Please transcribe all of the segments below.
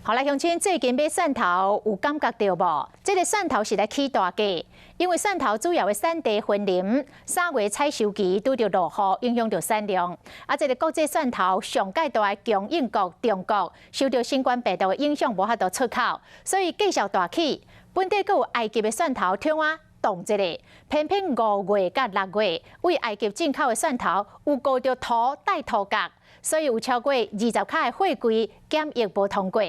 好來，鄉親最近買蒜頭有感覺著無？這个蒜頭是咧起大價，因為蒜頭主要的產地雲林3月採收期拄著落雨，影響著產量。啊，這个國際蒜頭上蓋大的供應國中國，受著新冠病毒的影響，無法度出口，所以繼續大起。本地閣有埃及的蒜頭衝啊凍一下，偏偏5月佮6月對埃及進口的蒜頭有糊著塗帶塗角。所以有超過20卡的貨櫃檢疫無通過。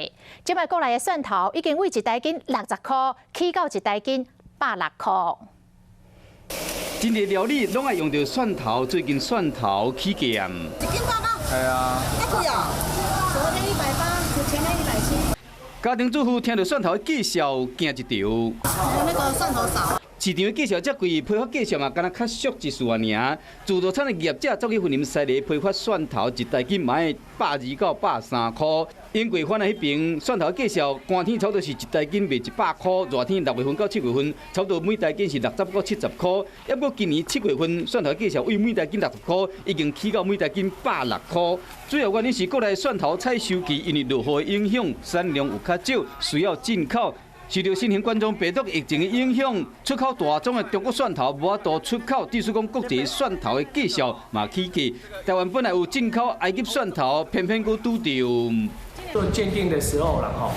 這擺國內的蒜頭已經對一台斤60箍起到一台斤160箍。真濟料理攏愛用著蒜頭，最近蒜頭起價。一斤180。係啊。遮貴哦。昨天180，前天170。家庭主婦聽著蒜頭的介紹，驚一跳。那個蒜頭少。市場的價數遮貴，批發價數嘛，敢若較俗一絲爾。自助餐的業者走去雲林西螺批發蒜頭，一台斤嘛愛120到130箍。英國番仔彼爿蒜頭價數，寒天差不多是一台斤賣100箍，熱天6月份到7月份，差不多每台斤是60到70箍。抑閣今年7月份蒜頭價數對每台斤60箍，已經起到每台斤160箍。主要原因是國內蒜頭採收期因為落雨的影響，產量有較少，需要進口。受著新型冠狀病毒疫情的影響，出口大宗的中國蒜頭無法度出口，致使講國際蒜頭的價數嘛起價。台灣本來有進口埃及蒜頭，偏偏閣拄著。做鑑定的時候啦，吼，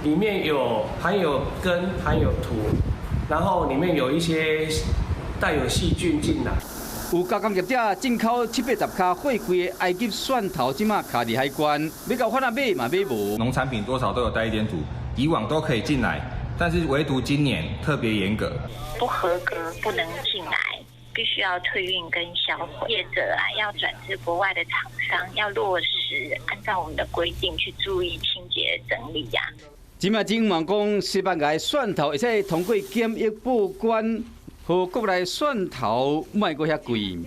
裡面有含有根、含有土，然後裡面有一些帶有細菌進來。有加工業者進口七八十卡貨櫃的埃及蒜頭，這馬卡佇海關，欲共番仔買嘛買無。農產品多少都有帶一點土。以往都可以進來，但是唯獨今年特別嚴格，不合格不能進來，必須要退運跟銷毀。業者啊，要轉至國外的廠商，要落實按照我們的規定去注意清潔整理呀。這馬真望講，西班牙蒜頭會使通過檢疫報關，予國內蒜頭莫閣遐貴。